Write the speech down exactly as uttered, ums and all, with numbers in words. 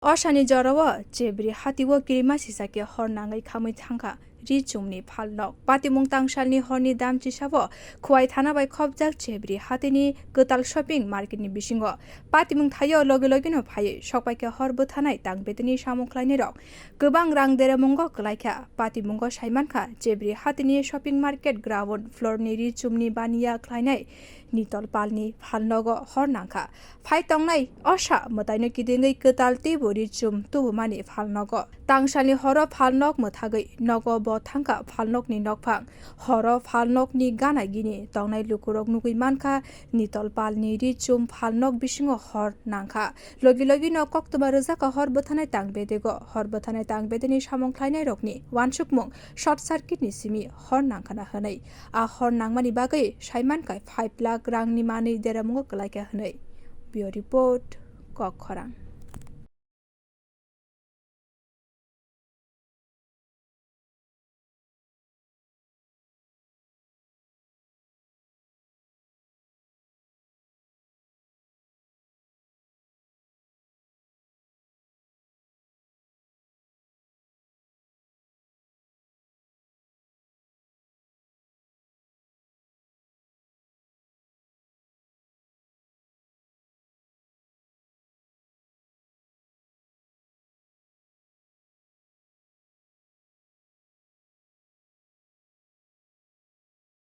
Osani jorao Chebri hatio kirima sisake hor nangwi khamwi thangkha ri chumni phalnok. Patimung tangsalni horni dam chisao Khowai thana bai khopjak Chebri hatini kwtal shopping marketni bisingo patimung thaio logi logino phaiwi sokpaikha hor bwthanai tang bedeni samung khlainairok. Kwbang rang deremungo kwlaikha. Patimungo saimankha Chebri hatini shopping market ground floorni ri chumni baniya khlainai nitol palni phalnogo hor nangkha. Phai tongnai osa mwtaino kidingwi kwtal teibo ri chum tubumani phalnogo. Tangsalni horo phalnok mwthagwi nogo bo thangkha phalnokni nokphang. Horo phalnokni gana gini tongnai lukurok nugwi mankha nitol palni ri chum phalnok bisingo hor nangkha. Logi logino koktwma rwjakha hor bwthanai tang bedego. Hor bwthanai tang bedeni samung khlainairokni uansukmung short circuitni simi hor nangkhana hwnwi. A hor nangmani bagwi saimankha five lakh rangni manwi deremungo kwlaikha hwnwi. Bureau Report, Kok Khorang.